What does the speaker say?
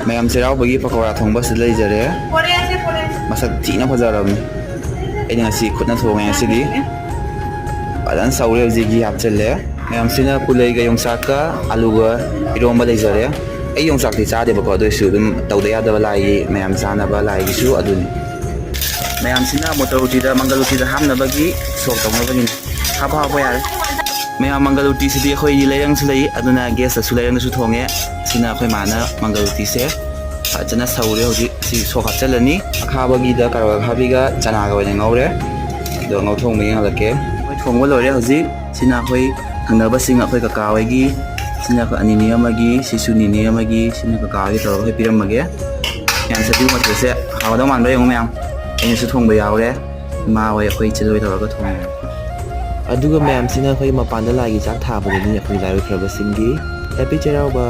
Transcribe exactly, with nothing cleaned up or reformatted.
ꯃꯌꯥꯝ ꯆꯩꯔꯥꯎꯕꯒꯤ ꯄꯀꯧꯔꯥ ꯊꯣꯡꯕ ꯁꯤꯗ ꯂꯩꯖꯔꯦ꯫ ꯃꯁꯛ ꯊꯤꯅ ꯐꯖꯔꯕꯅꯤ꯫ ꯑꯩꯅ ꯉꯁꯤ ꯈꯨꯠꯅ ꯊꯣꯡꯉꯦ ꯉꯁꯤꯗꯤ꯫ ꯐꯖꯅ ꯁꯧꯔꯦ ꯍꯧꯖꯤꯛ, ꯘꯤ ꯍꯥꯞꯆꯤꯜꯂꯦ꯫ ꯃꯌꯥꯝꯁꯤꯅ ꯄꯨꯂꯩꯒ ꯌꯣꯡꯆꯥꯛꯀ ꯑꯂꯨꯒ ꯏꯔꯣꯝꯕ ꯂꯩꯖꯔꯦ꯫ ꯑꯩ ꯌꯣꯡꯆꯥꯛꯇꯤ ꯆꯥꯗꯦꯕꯀꯣ, ꯑꯗꯨ ꯑꯣꯏꯁꯨ ꯑꯗꯨꯝ ꯇꯧꯗ ꯌꯥꯗꯕ ꯂꯥꯏꯒꯤ, ꯃꯌꯥꯝ ꯆꯥꯅꯕ ꯂꯥꯏꯒꯤꯁꯨ ꯑꯗꯨꯅꯤ꯫ ꯃꯌꯥꯝꯁꯤꯅ ꯃꯣꯇꯣꯔ ꯎꯇꯤꯗ, ꯃꯪꯒꯜ ꯎꯇꯤꯗ ꯍꯥꯞꯅꯕꯒꯤ ꯁꯣꯛ ꯇꯧꯅꯕꯒꯤꯅꯤ꯫ ꯍꯥꯞꯄ ꯍꯥꯞꯄ ꯌꯥꯔꯦ꯫ ꯃꯌꯥꯝ ꯃꯪꯒꯜ ꯎꯇꯤꯁꯤꯗꯤ ꯑꯩꯈꯣꯏꯒꯤ ꯂꯩꯔꯪꯁꯨ ꯂꯩ, ꯑꯗꯨꯅ ꯒꯦꯁꯇꯁꯨ ꯂꯩꯔꯪꯗꯁꯨ ꯊꯣꯡꯉꯦ꯫ ꯁꯤꯅ ꯑꯩꯈꯣꯏ ꯃꯥꯅ ꯃꯪꯒꯜ ꯎꯇꯤꯁꯦ ꯐꯖꯅ ꯁꯧꯔꯦ꯫ ꯍꯧꯖꯤꯛ ꯁꯤ ꯁꯣꯛ ꯍꯥꯞꯆꯤꯜꯂꯅꯤ꯫ ꯑꯈꯥꯕꯒꯤꯗ ꯀꯔꯣꯠ ꯑꯈꯥꯕꯤꯒ ꯆꯅꯥꯒ ꯑꯣꯏꯅ ꯉꯧꯔꯦ꯫ ꯑꯗꯣ ꯉꯧꯊꯣꯛ ꯃꯍꯤ ꯍꯜꯂꯛꯀꯦ꯫ ꯑꯩꯈꯣꯏ ꯊꯣꯡꯕ ꯂꯣꯏꯔꯦ ꯍꯧꯖꯤꯛ꯫ ꯁꯤꯅ ꯑꯩꯈꯣꯏ ꯊꯪꯅꯕꯁꯤꯡ, ꯑꯩꯈꯣꯏ ꯀꯀꯥ ꯍꯣꯏꯒꯤ, ꯁꯤꯅ ꯑꯩꯈꯣꯏ ꯑꯅꯤꯅꯦ ꯑꯃꯒꯤ, ꯁꯤꯁꯨ ꯅꯤꯅꯦ ꯑꯃꯒꯤ, ꯁꯤꯅ ꯀꯀꯥ ꯍꯣꯏꯒꯤ ꯇꯧꯔꯒ ꯑꯩꯈꯣꯏ ꯄꯤꯔꯝꯃꯒꯦ꯫ ꯃꯌꯥꯝ ꯆꯠꯄꯤ ꯃꯊꯦꯜꯁꯦ ꯍꯥꯎꯒꯗꯧ ꯃꯥꯟꯕ꯭ꯔꯥ ꯌꯦꯡꯉꯨ ꯃꯌꯥꯝ꯫ ꯑꯩꯅꯁꯨ ꯊꯣꯡꯕ ꯌꯥꯎꯔꯦ꯫ ꯏꯃꯥ ꯍꯣꯏ, ꯑꯩꯈꯣꯏ ꯏꯆꯤꯜ ꯍꯣꯏ ꯇꯧꯔꯒ ꯊꯣꯡꯉꯦ꯫ ꯑꯗꯨꯒ ꯃꯌꯥꯝꯁꯤꯅ ꯑꯩꯈꯣꯏ ꯃꯄꯥꯟꯗ ꯂꯥꯏꯒꯤ ꯆꯥꯛ ꯊꯥꯕꯗꯨꯅꯤ ꯑꯩꯈꯣꯏ ꯂꯥꯏ ꯑꯣꯏꯈ꯭ꯔꯕꯁꯤꯡꯒꯤ꯫ ꯍꯦꯄꯤ ꯆꯩꯔꯥꯎꯕ!